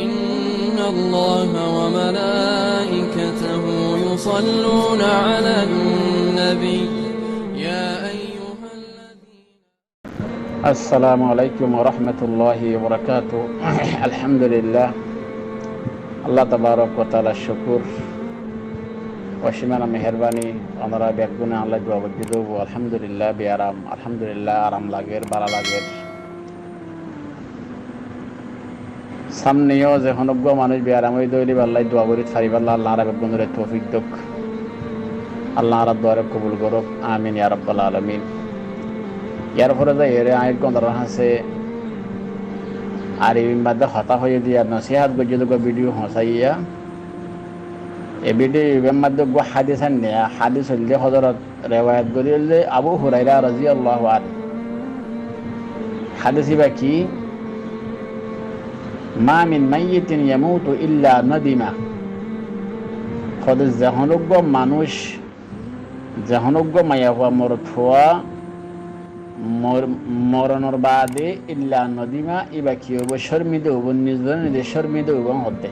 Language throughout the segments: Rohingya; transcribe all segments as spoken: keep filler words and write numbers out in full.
إن الله وملائكته يصلون على النبي، يا أيها الذين Assalamu alaikum wa rahmatullahi wa barakatuhu. Alhamdulillah. Allah tabarak wa taala cukur. Ócimana meherbani, onora beggúne Allah dua goijjó dé óibo. Alhamdulillah, biyaram. Alhamdulillah, aram lager, bála lager. Samne yó ze honó uggwá manúic biyaram óiye dé óile Allah dua gorit faribálla Allah añára beggúnore toufik douk. Allah añárar duare kobul gorouk. Amin ya rabbal alamin. Yar fore zaiyóre añí onorar hañsé Arobir madde hotá hoiyé dé yá nosíhat goijjé dé uggwá bidiyo hoñsaiya. E bidiyo ibár madde uggwá hádis ainné, hádis óilde Hozorot rewayat gorí óilde Abu Huraira roziyallahu anhu. Hádis ibá ki? ما من ميت يموت إلا ندم. Hóde ze honó uggwá manúic, ze honó uggwá maiyafua, morotfua mor-, moronor baade إلا ندم, ibá ki óibo? Córmide óibo, nizore nize córmide óibo hoódde.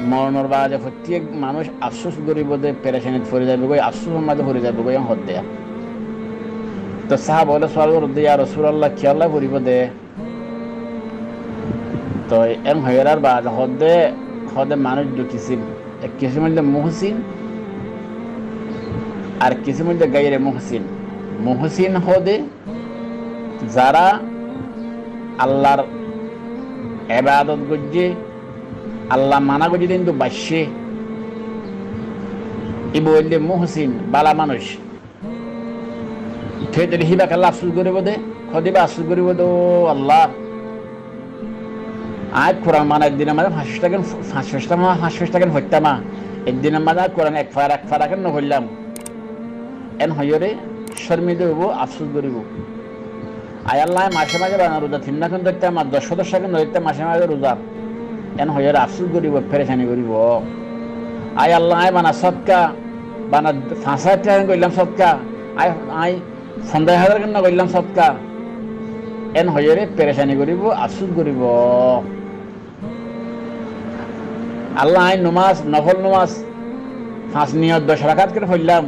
Moronor baade fottí ek manúic afsús goríbo dé, perecanit fori zaibogói, afsúsor mazé fori zaibogói, en hoódde. Toi sáhaba ókkole sual gorédde, "Ya Rasulallah, kiyólla foribo dé?" Toi en hoiyórar baade hoódde, hoódde manúic dui kisim. Ek kisim óilde muhsin, ar kisim óilde gaire muhsin. Muhsin hoódde zará Allar ebadot goijjé, Allah mana goijjé dé hintu baiccé, ibá óilde muhsin, bála manúic. Toi tóile híba kiyólla afsús goríbo dé? Hóde ibá afsús goríbo dé, "Ó Allah, añí Kuran mana ek dinor mazé fañs fañs fora, fañs fañs fora foittám, fañs fañs fora foittám, ek dinor mazé añí Kuran ek fara, ek fara ken nofoillám." En hoiyóre córmide óibo, afsús goríbo. "Ai Allah, añí mace maze bana ruza tin mac ken dóittám, ar doc foc doc ken dóittám mace maze ruza." En hoiyóre afsús goríbo, perecani goríbo. "Ai Allah, añí bana sódka, bana fañs házar teka ken goillám sódka, añí, añí fonzaic házar ken nogoillám sódka." En hoiyóre perecani goríbo, afsús goríbo. "Allah, añí nomaz, nofol nomaz, fañs niyot doc rakát ken foillám,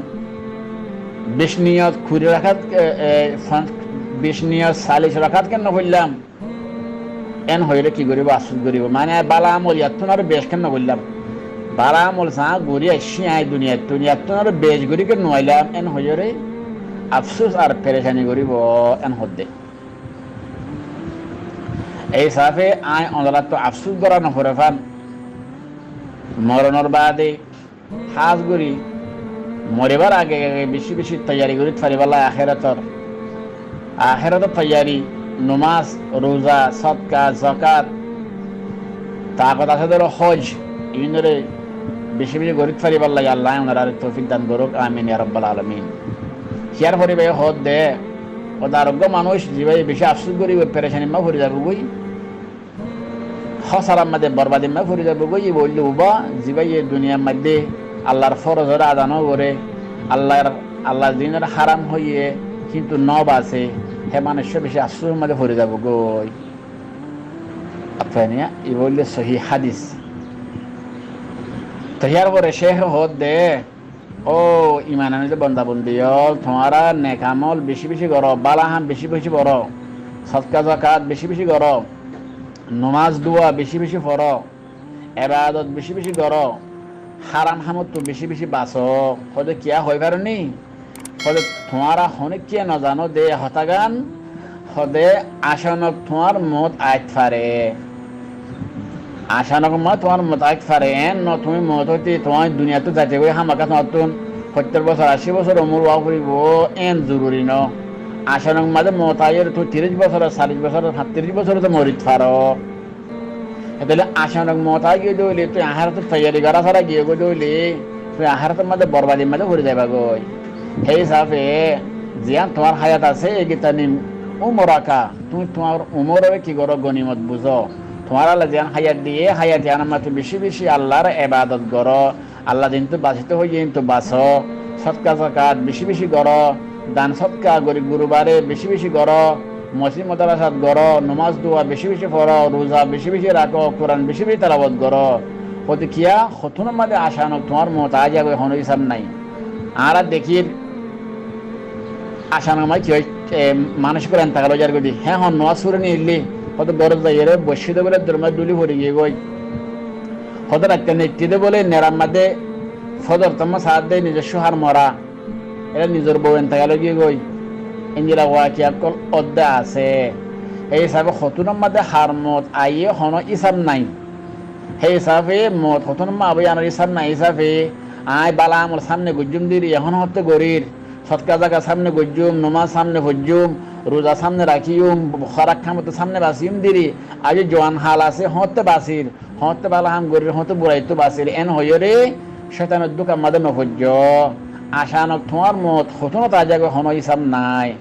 bic niyot kuri rakát, e, e, fañs, bic niyot salic rakát ken nofoillám." En hoiyóre ki goríbo? Afsús goríbo. Mane, bála amol iyattún aró bec ken nogoillám. Bála amol zaá gorí aiccí añí duniyattún, iyattún aró bec gorí ken noailám. En hoiyóre afsús ar perecani goríbo, en hoódde. Ei hísafe añí onorattú afsús gorá noforé fán. Moronor baade hás gorí, moribár age age bicí bicí toiyari gorí faribálla ahérator. Ahérator toiyari, nomás, ruza, sódka, zokát, takot asé dóro hój, iínore bicí bicí gorí faribálla Allah ye onoráre toufik dan gorouk. Amin ya rabbal alamin. Híyar fore ibáye hoódde, hóde ar uggwá manúic zibáye bicí afsús goríbo, perecanir mazé fori zaibói, hósarar mazé, borbadir mazé fori zaibói, ibá óilde uwá, zibáye duniyar mazé Allar forozoré ada nogoré, Allar, Allar dinor háram hoiyé, kintu nobasé, hé manúic bicí afsúsor mazé fori zaibói. Aññí ibá óilde sohí hádis. Toi híyar fore céke hoódde, "Ó iman aníde bonda bondi ókkol, tuáñra nek amol bicí bicí goró, bála ham bicí bicí goró, sódka zokát bicí bicí goró, nomás dua bicí bicí foró, ebadot bicí bicí goró, háram hamottú bicí bicí basó." Hóde kiyá hoói faróni? Hóde tuáñra honíkkiye nozanó dé hotágan, hóde acanok tuáñr moot ait fare. Acanok ma tuáñr moot ait fare, en no tuñí moot óite tuáñr duniyattú zaite goi hámaka tuáñrttún hóttor bosór, ací bosór umur ówa foribó, en zoruri no. Acanok mazé moot aiyóre tuñí tiríc bosór, salic bosór, fañtiric bosór to morit faro. Hétolla acanok moot aigiyói dé óile, tuñí ahérator toiyari gorá sára giyói dé óile, tuñí ahérator mazé borbadir mazé fori zaiba goi. Hé hísafe, ziyán tuáñr háyat asé, egitani umoraka, tuñí tuáñr umororé ki goró, gonimot buzó. Tuáñre Allah ziyán háyat diyé, háyat yíanor mazé bicí bicí Allar ebadot goró. Allah zintú basito hoiyé, intú basó. Sódka zokát bicí bicí goró. Dan sódka gorib gurubaré bicí bicí goró. Mosjid modarasat goró, nomás dua beci beci foró, ruza beci beci rakó, Kuran beci beci telawot goró. Hoóde kiyá? Hotúnor mazé acanok tuáñr moot aái zagói, honó hísab nái. Añára dekír, acanok mazé ki ói, e, manúic ókkol entekal ói zargói de. Hé hon nomás fori niillé, hoóde górot zaiyóre boiccé de bóle dormot dhúli fori giyé goi. Hoóde raitta neitté de bóle nerar mazé fózor tomma saádde nizor cóuhar mora. Ere nizor bou entekal ói giyé goi. Endilla wakiya ókkol ódde asé. Hé hísafe hotúnor mazé har moot aiyé honó hísab nái. Hé hísafe moot hotúnor mazé aibói, yíanor hísab nái. Hísafe aññí bála amol sámne goijjúm deri, ehón hoóñtte gorír. Sodka zaka sámne goijjúm, nomás sámne foijjúm, ruza sámne rakíyum, hóraf hamottu sámne basíyum deri, aijjó juan hal asé, hoóñtte basír. Hoóñtte bála ham gorír, hoóñtte buraittu basír, en hoiyóre cóitanor dúkar mazé nofoijjó. Acanok tuáñr moot hotúnot aái zagói, honó hísab nái.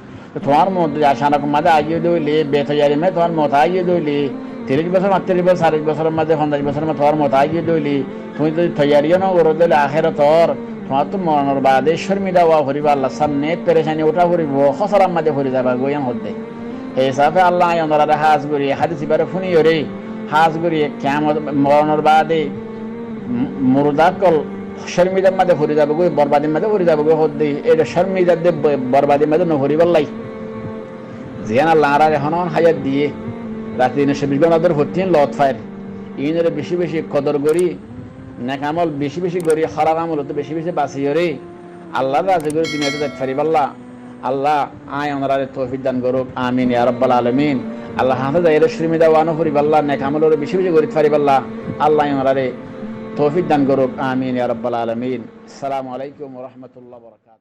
Tuáñr moot zodi acanok mazé aigiyé de óile, betoiyarir mazé tuáñr moot aigiyé de óile, tiríc bosór, fañtiríc bosór, saric bosóror mazé, fonzaic bosóror mazé tuáñr moot aigiyé de óile, tuñí zodi toiyarió nogoró de óile ahérotor, tuáñrttu moronor baade córmida ówa foribó, Allar sámne perecani uthá foribó, hósorar mazé fori zaiba goi, en hoódde. Hé hísafe Allah aññí onoráre hás gorí hádis ibáre fúniyóre, hás gorí kiyamot moronor baade murda ókkol córmidar mazé fori zaibói, borbadir mazé fori zaibói hoódde, éçe córmidar de bo-, borbadir mazé noforibálla. Ziyán Allah añáráre ehón ehón háyat diyé, rati dine cobbic gónta dóri fottín loot fair. Iínoré beci beci kodor gorí, nek amol beci beci gorí, hóraf amolottú beci beci basiyóre, Allar razi gorí duniyait zait faribálla Allah aññí onoráre toufik dan gorouk. Amin ya rabbal alamin. Allar hañsé zaiyóre córmida ówa noforibálla, nek amoloré beci beci gorít faribálla Allah aññí onoráre toufik dan gorouk. Amin ya rabbal alamin. Assalamu alaikum wa rahmatullahi wa barakatuhu.